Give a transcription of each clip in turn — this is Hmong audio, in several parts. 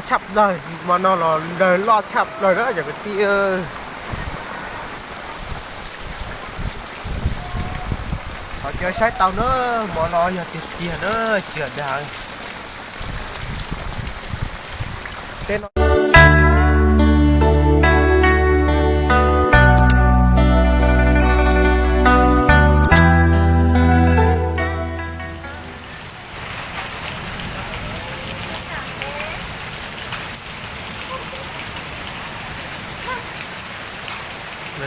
Tshaj plaws, hmo no los nplawg loj tshaj plaws na cov kwv tij. Thov caw saib tau na, hmo no yog tiag tiag na, tsis yog dag.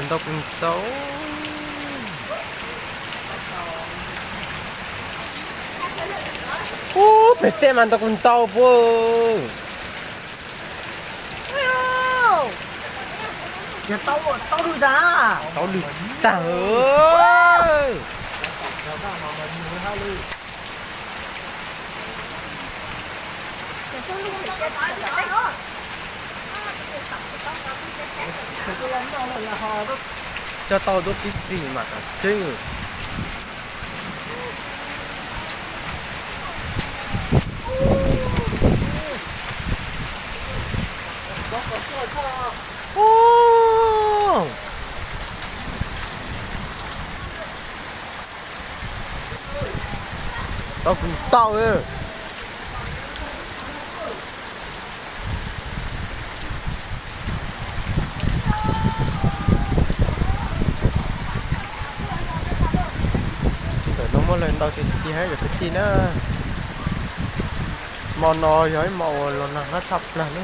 Ntau kawg ntau. Ub, pem tej mas ntau kawg ntau puas. Tau lwm tag. Tau lwm tag. Coj tau tuaj tib txig mas kom tseeb. Tau kuv tau. Ntawm no muaj lawv ntau tiag tiag cov kwv tij na. Hmo no yog ib hmo uas los nag hlob tshaj plaws na.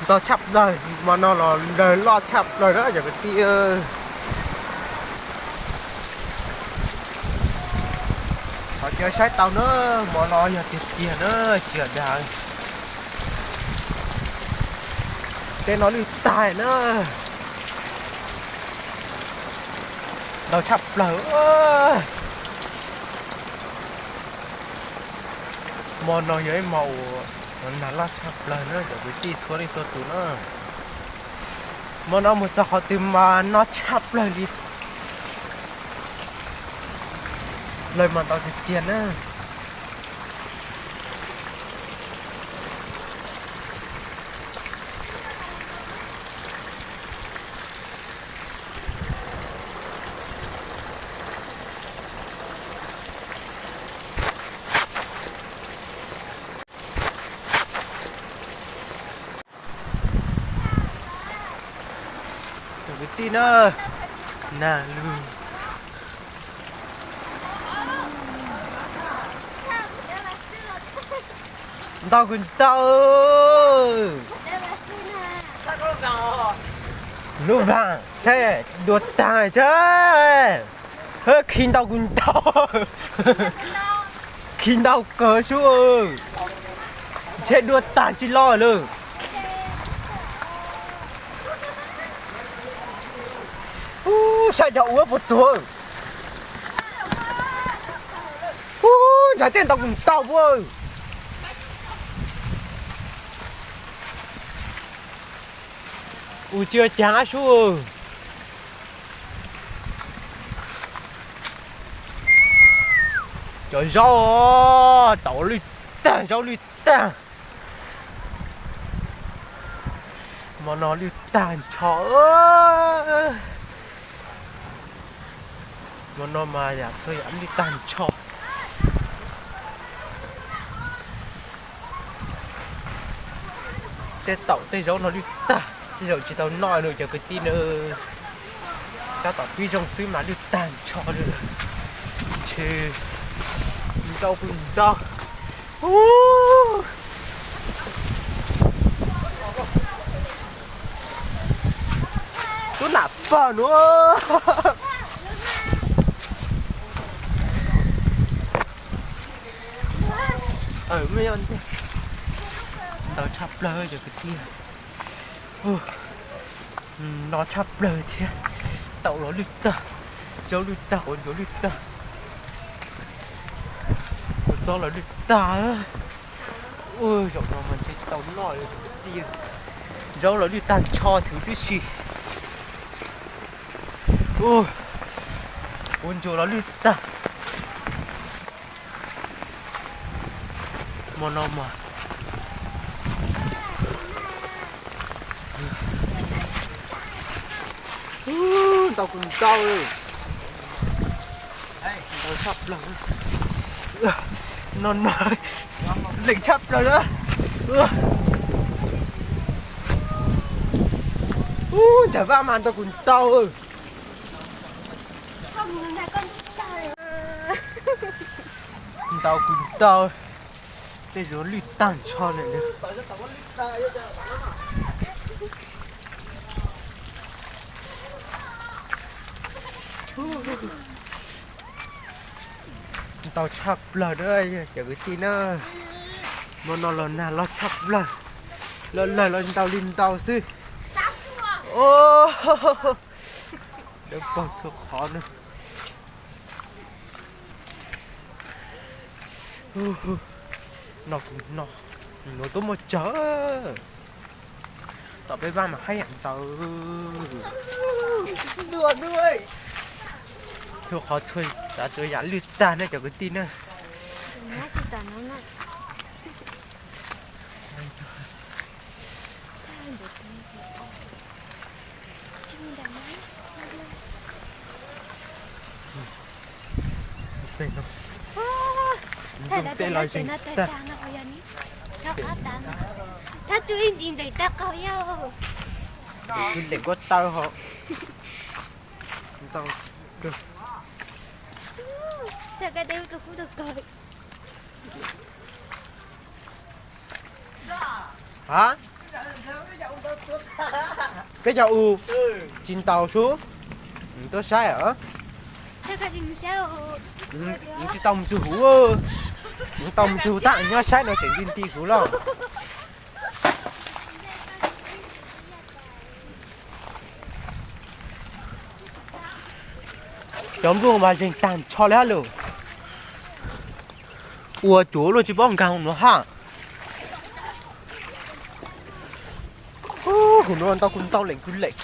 Ntau tshaj plaws, hmo no los nplawg loj tshaj plaws na cov kwv tij. Thov caw saib tau na, hmo no yog tiag tiag na, tsis yog dag. Tej no lwj tag na. Ntau tshaj plaws. Hmo no yog ib hmo uas nag loj tshaj plaws na cov kwv tij txhua leej txhua tus na. Hmo no mus txog qhov twg mas no tshaj plaws li. Lawv mas ntau tiag tiag na. Cov kwv tij na, nag lug ntau kawg ntau. Lub vaag saib dua taag tso. Khi ntau kawg ntau. Khi ntau kawg sub. Ntshe dua taag tsi loj lawm. Ub, saib cov ua puas tuag. Ub, ntshai tej ntau kawg ntau puab. Ua tsi ua caag ab sub. Cov zaub, tau lwj tag, zaub lwj tag. Hmo no lwj tag ntsho. Hmo no mas yam txhua yam lwj tag ntsho. Tej taum tej zaub no lwj tag, tej zaum tsis tau noj nws cov kwv tij na. Tab tom pib zoo xwb mas lwj tag ntsho li lawm. Ces ntau kuj ntau. Tub nam pog nuav. Ntau tshaj plawg cov kwv tij. No tshaj plawg thiab. Tau los lwj tag, zaub lwj tag, quav ntsuav lwj tag, quav txob los lwj tag. Zaum no mas ntshe tsis tau noj li cov kwv tij. Zaub los lwj tag nrho thwv tib si. Quav ntsuav los lwj tag. Hmo no mas ntau kuj ntau, ntau tshaj plaws, no no lees tshaj plaws na. Ub, ntshav vaj mas ntau kuj ntau. Ntau kuj ntau, tej zaum lwj tag nrho lawm. Ntau tshaj plaws na cov kwv tij na. Hmo no los nag loj tshaj plaws, loj lawg los ntau li ntau xwb. Dawb paug txhua qhov na. No kuj no, nuav tuaj muaj tsawg. Tom peb vaj mas haj yam ntau. Txhua qhov txhua tsav txhua yam lwj tag na cov kwv tij na. Tej los zeeg tag. Thab tsuj ib nti nplej tag qaug yau. Leem kuj taw ho ntau kawg. Peb cov u tsis ntaus sub, tuaj saib os. Tsis tau mus txug huv, tsis tau mus txug huv tab nyob saib no tseem nti nti huv lawm. Cov nplooj mas zeeg tag nrho li hab lawm. Ua cuav luaj tsis paub nkaag nuav hab. Huv nuav ntau kuj ntau leem kuj leem.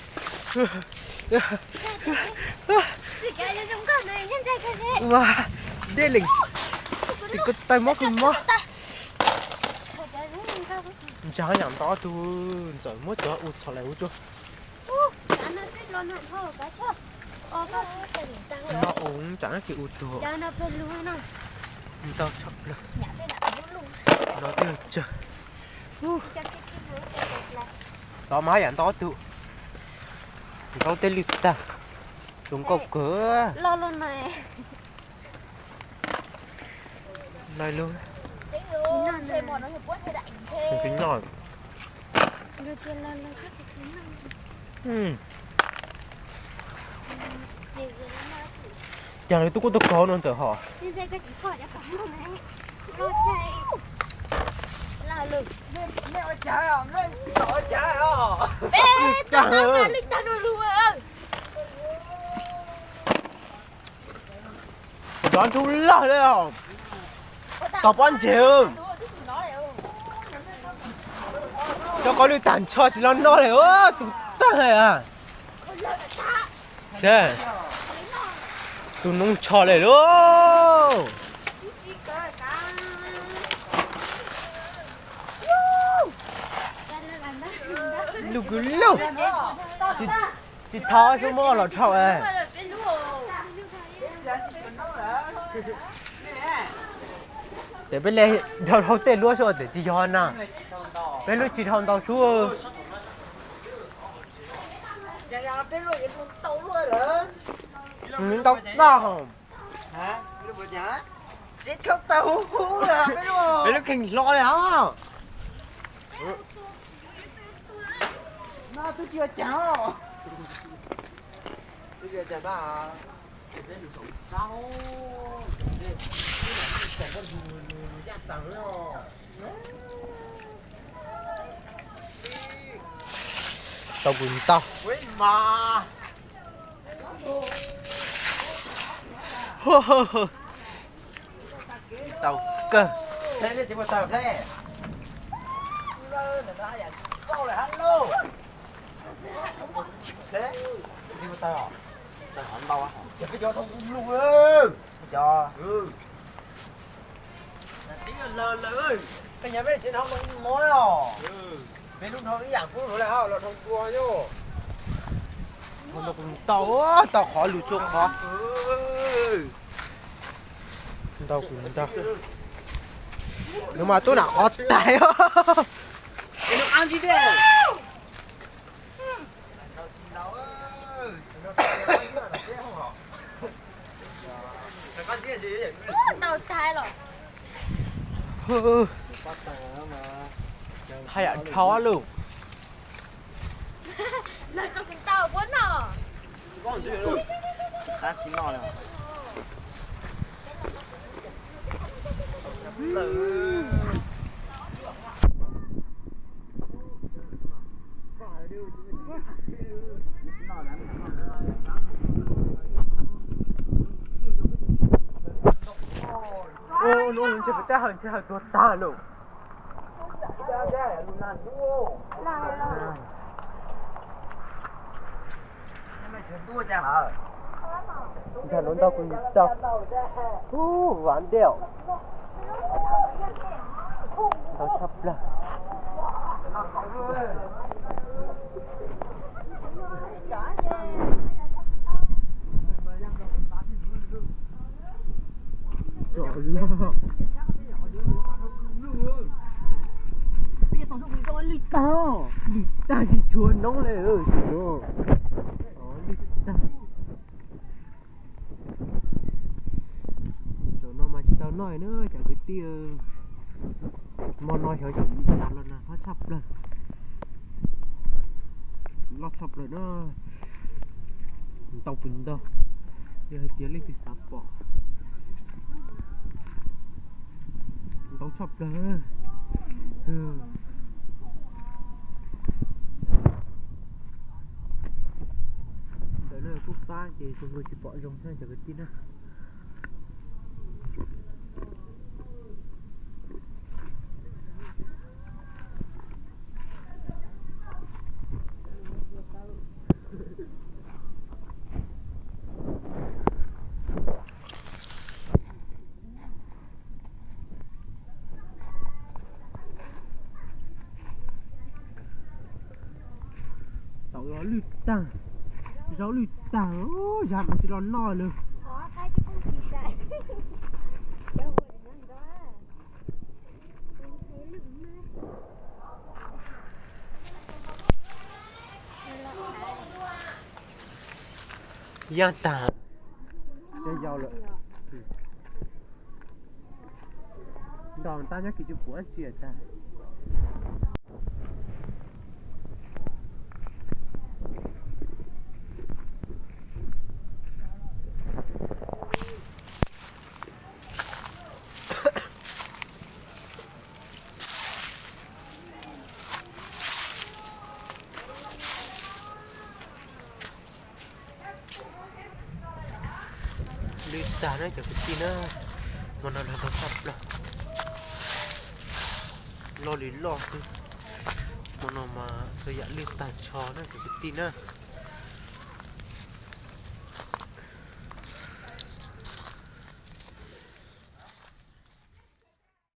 Ua dej leem, tim kuj tawg mob kuj mob. Ntsaag yaam ntau tug ntxawm muab cov u txhom lawm huv tsuag. No u ntsaam kis u tug. Ntau tshaj plawg. No twb tsawg. Tod mas hab yaam ntau tug. Zaub tej lwj tag. Zoo nkauj kawg. Caag lawv tub kuj tuaj kov no ntxawm hom. Caag. Nrov ntsuj lawg li os. Tog pob ntseg. Cov qhov lwj tag nrho tsis los noj li, tus tag. Tus noob nrho li lauj. Luj kws luj. Tsis thov sub muab los dhau. Tes peb le dhau dhau tej luab sub tes tsis yog na. Peb lub tsis dhau ntau sub. Ntau tag. Tsis tau tau hu hu lawm peb lub kheej hlo li os. No twb tsis ua cas os. Twb tsis ua cas tab. Tau kuv ntau. Tau kawg. Peb cov thoob kuj lug, cov, peb nyob peb tsev no lug mob os. Peb lub no ib yam kub los lawm, los dhau dua yom. Tau, tau qhov lug txhua qhov. Ntau kuv ntau. Nws mas tub nam qhov tais. Ntau tag los. Haj yam dhau lawm. Lawv tau kuv ntau puab noj. Ua, ntshe peb tab hawm ntshe hawm tuag tag lawm. Ntshai no ntau kuv ntau. Ub, vas dej. Ntau tshaj plaws. Tsom loj. Peb tau lwj tag, lwj tag tsis tshuav noob li. Lwj tag. Zaum no mas tsis tau noj na cov kwv tij. Hmo no xyov yog ib tas los nag hlob tshaj plaws. Loj tshaj plaws na. Ntau puas ntau, yog hais tias leej twg xav pom. Ntau tshaj plaws. Ntawm no kuj qab ces tsis pom zoo thiab cov kwv tij na. Tau los lwj tag, zaub lwj tag, zag mas tsis los noj lawm. Yaj tag, yau lawm. Ntaus tab nyob kis tsis pum dab tsi tag. Lwj tag na cov kwv tij na. Hmo no los ntau tshaj plaws, loj li loj xwb. Hmo no mas txhua yam lwj tag nrho na cov kwv tij na.